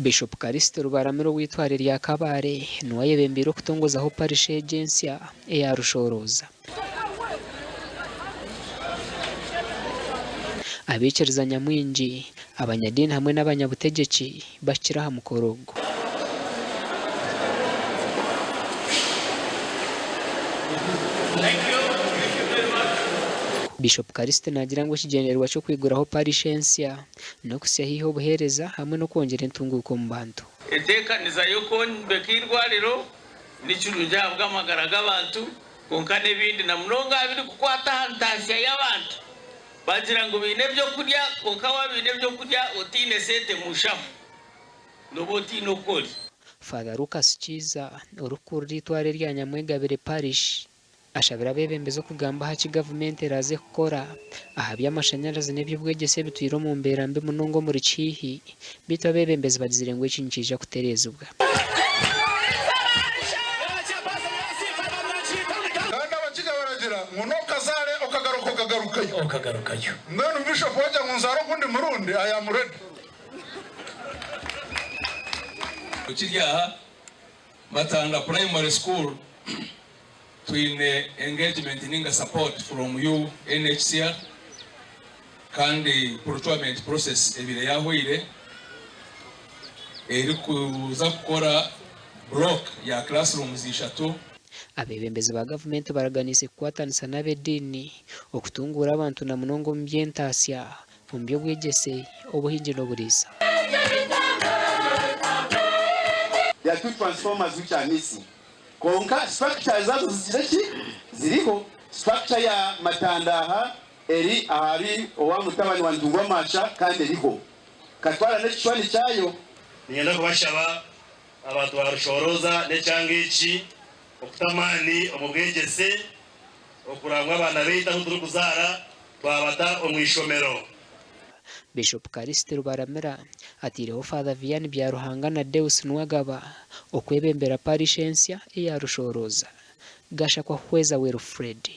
Bishop Callist Rubaramira ow'eitware rya Kabale niwe ayebembeire okutongozaho parish egi ensya eya Rushorooza. Abaikiriza nyamwingi, abanyadiini hamwe n'abanyabutegyeki bahikire aha mukoro ogu. Bishop Callist naagira ngu ekigyendererwa ky'okwiguraho parish ensya n'okuhitsya haihi obuheereza hamwe n'okwongyera entunguuka omu bantu. Enteekaniza y'okwombeka eirwariro ni kirungi ahabw'amagara g'abantu kwonka n'ebindi na munonga aha birikukwata aha ntaasya y'abantu. Bagira ngu baine ebyokurya kwonka waaba oine ebyokurya otaine sente mu nshaho nooba otaine oku ori. Father Lucas Kiiza, orikukurira eitware erya Nyamwegabire Parish, Ashabire abeebembezi okugamba aha ki gavumenti eraaze kukora aha by'amashanyarazi n'eby'obwegyese ebitwire omu mbeera mbi munonga omuri Kihihi beitu abeebembezi bagizire ngu eki nikiija kutereezibwa. Kandi abakiga baragira ngu nokazaare okagaruka okagarukayo. Okagarukayo. Mbwenu Bishop wagira ngu nzaare ogundi murundi, I am ready. Kiri aha Matanda Primary School twine engagement ninga support from UNHCR kandi procurement process ebaire yahweire erikuza kukora block ya classrooms ishatu. Abeebembezi ba gavumenti baraganiise kukwatanisa n'ab'ediini okutunguura abantu na munonga omu by'entaasya, omu by'obwegyese, obuhingi n'oburiisa. There are two transformers which are missing kwonka structure zazo zigire ki? Ziriho. Structure ya Matanda aha eri ahari owa mutabani wa Ntungwamasha kandi eriho. Katwara n'ekishushani kyayo. Niinyenda kubashaba abantu ba Rushoroza n'ekyanga eki okuta amaani omu bwegyese okureba ngu abaana baitu ahu turikuzaara twabata omu ishomero. Bishop Callist Rubaramira ataireho Father Vianney Byaruhanga na Deus Nuwagaba okwebembera Parish ensya eya Rushoroza. Gashakwa Hweza Wilfred.